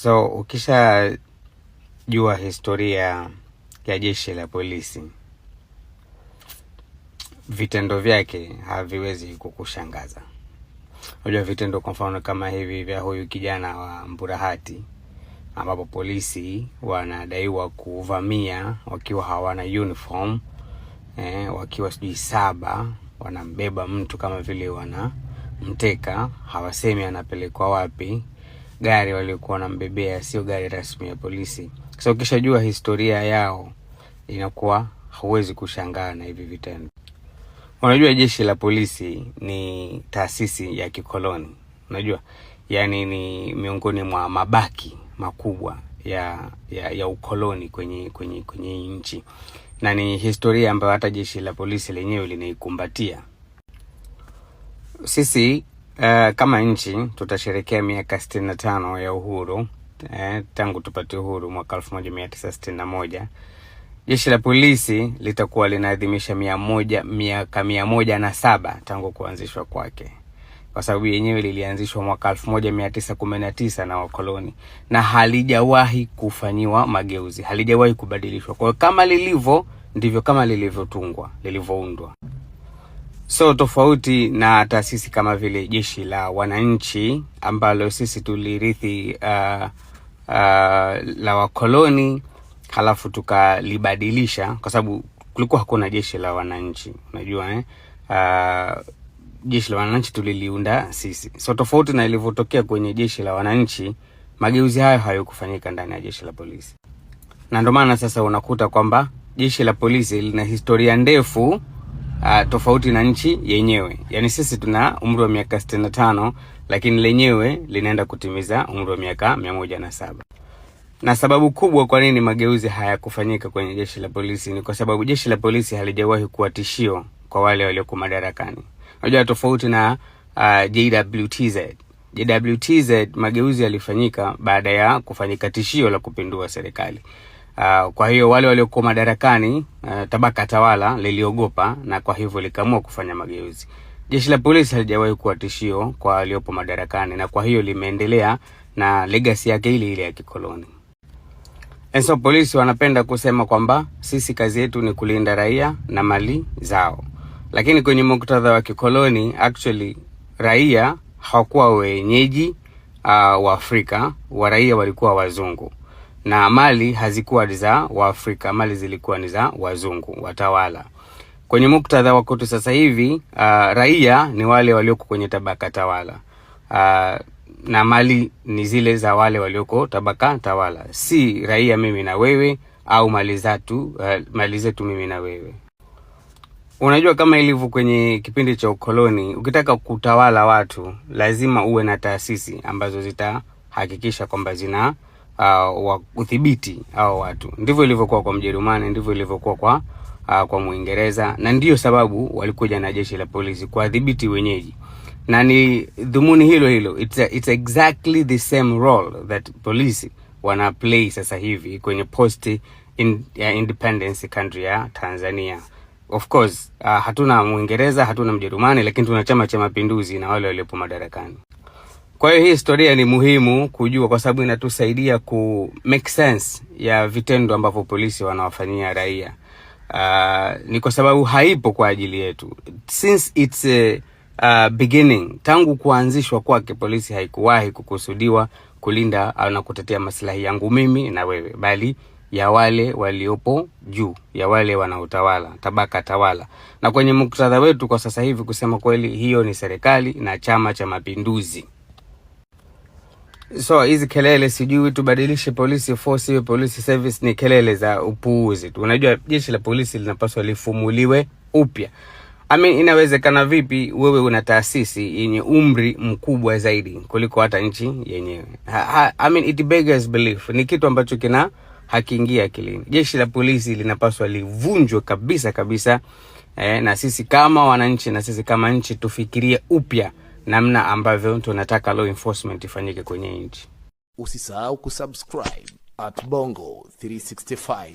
So ukishajua historia ya jeshi la polisi, vitendo vyake haviwezi kukushangaza. Unajua vitendo kwa mfano kama hivi vya huyu kijana wa Mburahati, ambapo polisi wanadaiwa kuvamia wakiwa hawana uniform, wakiwa sijui saba, wanambeba mtu kama vile wanamteka, hawasemi anapelekwa wapi. Gari waliokuwa wanambebea sio gari rasmi ya polisi. So ukishajua historia yao inakuwa huwezi kushangaa na hivi vitendo. Unajua jeshi la polisi ni taasisi ya kikoloni, unajua yani ni miongoni mwa mabaki makubwa ya ukoloni kwenye nchi, na ni historia ambayo hata jeshi la polisi lenyewe linaikumbatia. Sisi kama nchi tutasherekea miaka 65 ya uhuru, tangu tupate uhuru mwaka 1961. Jeshi la polisi litakuwa linaadhimisha miaka 107 tangu kuanzishwa kwake, kwa sababu yenyewe lilianzishwa mwaka 1919 na wakoloni na halijawahi kufanyiwa mageuzi, halijawahi kubadilishwa. Kwa hiyo kama lilivyo ndivyo kama lilivyotungwa, lilivyoundwa. So tofauti na taasisi kama vile jeshi la wananchi ambalo sisi tulirithi la wakoloni halafu tukalibadilisha, kwa sababu kulikuwa hakuna jeshi la wananchi, unajua eh? Jeshi la wananchi tuliliunda sisi. So tofauti na ilivyotokea kwenye jeshi la wananchi, mageuzi hayo hayakufanyika ndani ya jeshi la polisi, na ndio maana sasa unakuta kwamba jeshi la polisi lina historia ndefu tofauti na nchi yenyewe. Yaani sisi tuna umri wa miaka 65 lakini lenyewe linaenda kutimiza umri wa miaka 107. Na sababu kubwa kwa nini mageuzi hayakufanyika kwenye jeshi la polisi ni kwa sababu jeshi la polisi halijawahi kuwa tishio kwa wale walioko madarakani. Unajua tofauti na JWTZ. JWTZ mageuzi yalifanyika baada ya kufanyika tishio la kupindua serikali. Kwa hiyo wale waliokuwa madarakani, tabaka tawala liliogopa na kwa hivyo likaamua kufanya mageuzi. Jeshi la polisi halijawahi kuwa tishio kwa waliopo madarakani na kwa hiyo limeendelea na legacy yake ile ile ya kikoloni. And so polisi wanapenda kusema kwamba sisi kazi yetu ni kulinda raia na mali zao, lakini kwenye muktadha wa kikoloni actually raia hawakuwa wenyeji wa Afrika, wa raia walikuwa wazungu na mali hazikuwa za Waafrika, mali zilikuwa ni za wazungu watawala. Kwenye muktadha wa kwetu sasa hivi, raia ni wale walioko kwenye tabaka tawala, na mali ni zile za wale walioko tabaka tawala, si raia mimi na wewe au mali zetu mimi na wewe. Unajua, kama ilivyo kwenye kipindi cha ukoloni, ukitaka kutawala watu lazima uwe na taasisi ambazo zitahakikisha kwamba zina udhibiti hao watu. Ndivyo ilivyokuwa kwa Mjerumani, ndivyo ilivyokuwa kwa Mwingereza, na ndiyo sababu walikuja na jeshi la polisi kuwadhibiti wenyeji, na ni dhumuni hilo hilo. It's exactly the same role that police wana play sasa hivi kwenye post independence country ya Tanzania. Of course, hatuna Mwingereza, hatuna Mjerumani, lakini tuna Chama cha Mapinduzi na wale waliopo madarakani. Kwa hiyo hii historia ni muhimu kujua kwa sababu inatusaidia ku make sense ya vitendo ambavyo polisi wanawafanyia raia. Ni kwa sababu haipo kwa ajili yetu since its beginning, tangu kuanzishwa kwake polisi haikuwahi kukusudiwa kulinda au na kutetea maslahi yangu mimi na wewe, bali ya wale waliopo juu, ya wale wanaotawala, tabaka tawala. Na kwenye muktadha wetu kwa sasa hivi, kusema kweli, hiyo ni serikali na Chama cha Mapinduzi. So hizi kelele sijui tubadilishe police force iwe police service ni kelele za upuuzi tu. Unajua jeshi la polisi linapaswa lifumuliwe upya. I mean, inawezekana vipi wewe una taasisi yenye umri mkubwa zaidi kuliko hata nchi yenyewe? I mean, it beggars belief. Ni kitu ambacho kina hakiingia akilini. Jeshi la polisi linapaswa livunjwe kabisa kabisa, na sisi kama wananchi na sisi kama nchi tufikirie upya namna ambavyo tunataka law enforcement ifanyike kwenye nchi. Usisahau kusubscribe at Bongo 365.